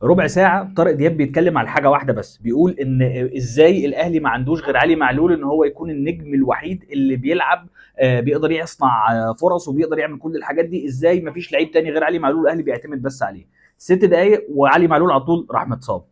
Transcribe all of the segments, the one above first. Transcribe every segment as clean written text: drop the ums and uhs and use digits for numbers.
ربع ساعة طارق دياب بيتكلم على حاجة واحدة بس، بيقول ان ازاي الاهلي ما عندوش غير علي معلول ان هو يكون النجم الوحيد اللي بيلعب، بيقدر يصنع فرص وبيقدر يعمل كل الحاجات دي. ازاي ما فيش لعيب تاني غير علي معلول الاهلي بيعتمد بس عليه؟ 6 دقايق وعلي معلول على طول راح متصاب.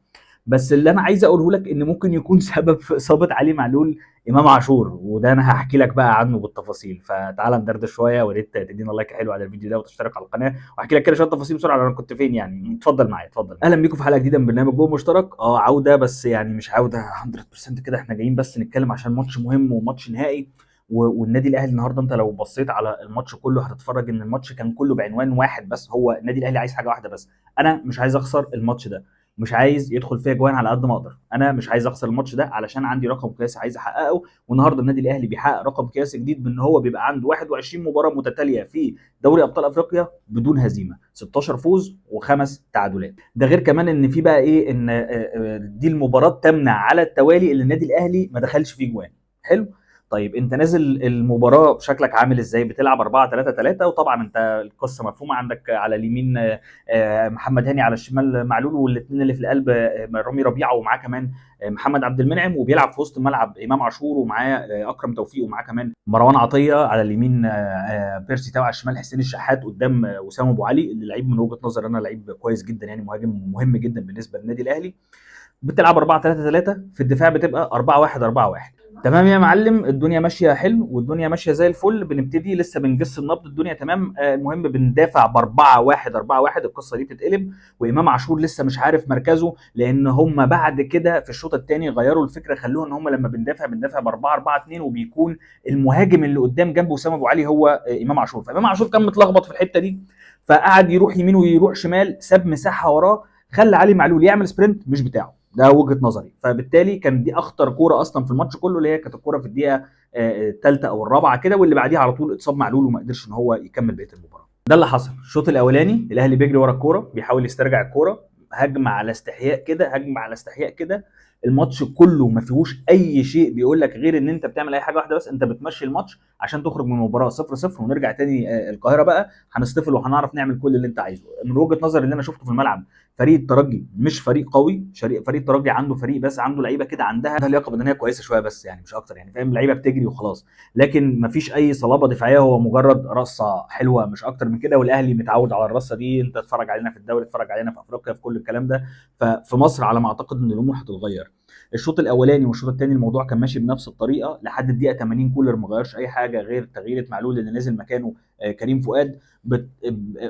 بس اللي انا عايز اقوله لك ان ممكن يكون سبب في اصابه علي معلول امام عاشور، وده انا هحكي لك بقى عنه بالتفاصيل. فتعال ندردش شويه، ويا ريت تدينا like حلو على الفيديو ده وتشترك على القناه، واحكي لك كده شوية تفاصيل بسرعة انا كنت فين يعني. اتفضل معايا، اتفضل. اهلا بيكم في حلقة جديدة من برنامج جول مشترك. عوده، بس يعني مش عوده 100% كده، احنا جايين بس نتكلم عشان ماتش مهم وماتش نهائي. والنادي الاهلي النهارده انت لو بصيت على الماتش كله هتتفرج ان الماتش كان كله بعنوان واحد بس، هو النادي الاهلي عايز حاجة واحدة بس، انا مش عايز اخسر الماتش ده، مش عايز يدخل فيا جوان على قد ما اقدر، انا مش عايز اخسر الماتش ده علشان عندي رقم قياسي عايز احققه. والنهارده النادي الاهلي بيحقق رقم قياسي جديد بان هو بيبقى عنده 21 مباراة متتالية في دوري ابطال افريقيا بدون هزيمه، 16 فوز وخمس تعادلات. ده غير كمان ان في بقى ايه، ان دي المباراة الثامنة على التوالي اللي النادي الاهلي ما دخلش فيه جوان. حلو. طيب انت نازل المباراة بشكلك عامل ازاي؟ بتلعب 4-3-3، وطبعا انت القصة مفهومه، عندك على اليمين محمد هاني، على الشمال معلول، والاثنين اللي في القلب رامي ربيعة ومعاه كمان محمد عبد المنعم، وبيلعب في وسط الملعب امام عاشور ومعاه اكرم توفيق ومعاه كمان مروان عطية، على اليمين بيرسي تاو، على الشمال حسين الشحات، قدام وسام ابو علي اللي لعيب من وجهه نظر انا لعيب كويس جدا، يعني مهاجم مهم جدا بالنسبة للنادي الاهلي. بتلعب 4-3-3، في الدفاع بتبقى 4-1-4-1. تمام يا معلم، الدنيا ماشية حلو والدنيا ماشية زي الفل. بنبتدي لسه بنجس النبض، الدنيا تمام. المهم بندافع ب 4-1-4-1، القصة دي بتتقلب، وامام عاشور لسه مش عارف مركزه، لان هم بعد كده في الشوط الثاني غيروا الفكرة، خلوها ان هم لما بندافع بندافع ب 4-4-2، وبيكون المهاجم اللي قدام جنب وسام ابو علي هو امام عاشور. فامام عاشور كان متلخبط في الحتة دي، فقعد يروح يمين ويروح شمال، ساب مساحة وراه، خلى علي معلول يعمل sprint مش بتاعه، ده وجهه نظري. فبالتالي كان دي اخطر كورة اصلا في الماتش كله، اللي هي كانت الكورة في الدقيقة الثالثة او الرابعة كده، واللي بعديها على طول اتصاب معلول وما قدرش ان هو يكمل بقية المباراة. ده اللي حصل. الشوط الاولاني الاهلي بيجري ورا الكورة، بيحاول يسترجع الكورة، هجمة على استحياء كده، هجمة على استحياء كده. الماتش كله ما فيهوش اي شيء بيقول لك غير ان انت بتعمل اي حاجة واحدة بس، انت بتمشي الماتش عشان تخرج من المباراة 0-0 ونرجع تاني القاهرة بقى هنصطفل وهنعرف نعمل كل اللي انت عايزه. من وجهه نظر اللي انا شفته في الملعب، فريق الترجي مش فريق قوي، فريق الترجي عنده فريق بس عنده لعيبة كده عندها لياقه بدنية كويسة شوية بس، يعني مش اكتر، يعني فاهم، لعيبة بتجري وخلاص، لكن مفيش اي صلابة دفاعية، هو مجرد رصه حلوة مش اكتر من كده. والاهلي متعود على الرصه دي، انت اتفرج علينا في الدوري، اتفرج علينا في افريقيا، في كل الكلام ده. ففي مصر على ما اعتقد ان الامور هتتغير. الشوط الاولاني والشوط الثاني الموضوع كان ماشي بنفس الطريقة لحد الدقيقة 80، كولر ما غيرش اي حاجة غير تغييره معلول اللي نزل مكانه كريم فؤاد.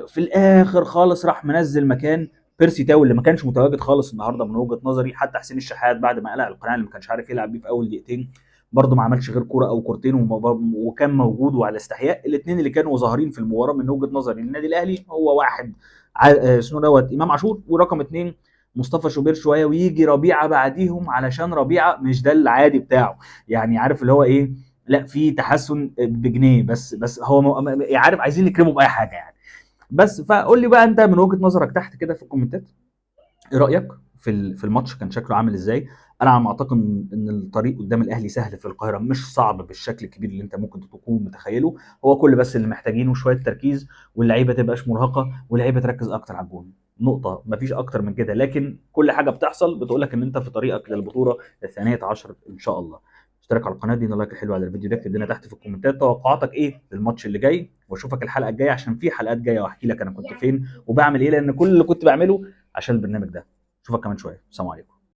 في الاخر خالص راح منزل مكان بيرسي تاو اللي ما كانش متواجد خالص النهارده من وجهه نظري. حتى حسين الشحات بعد ما قلع القناع اللي ما كانش عارف يلعب بيه في اول دقيقتين، برضه ما عملش غير كورة او كورتين وكان موجود وعلى استحياء. الاثنين اللي كانوا ظاهرين في المباراة من وجهه نظري للنادي الاهلي هو واحد اسمه دوت امام عاشور، ورقم اثنين مصطفى شوبير شوية، ويجي ربيعة بعديهم، علشان ربيعة مش ده العادي بتاعه، يعني عارف اللي هو ايه، لا في تحسن بجنيه بس هو عارف عايزين نكرمه باي حاجة يعني. بس فقول لي بقى انت من وجهه نظرك تحت كده في الكومنتات، ايه رايك في الماتش كان شكله عامل ازاي؟ انا على ما اعتقد ان الطريق قدام الاهلي سهل في القاهرة، مش صعب بالشكل الكبير اللي انت ممكن تكون متخيله. هو كل بس اللي محتاجينه شوية تركيز، واللعيبة تبقاش مرهقة، واللعيبة تركز اكتر على الجون، نقطة مفيش اكتر من كده. لكن كل حاجة بتحصل بتقول لك ان انت في طريقك للبطولة 12 ان شاء الله. اشترك على القناة، دينا like حلو على الفيديو ده، اكتب لنا تحت في الكومنتات توقعاتك ايه للماتش اللي جاي، واشوفك الحلقة الجاية عشان في حلقات جاية واحكي لك انا كنت فين وبعمل ايه، لان كل اللي كنت بعمله عشان البرنامج ده. اشوفك كمان شوية، السلام عليكم.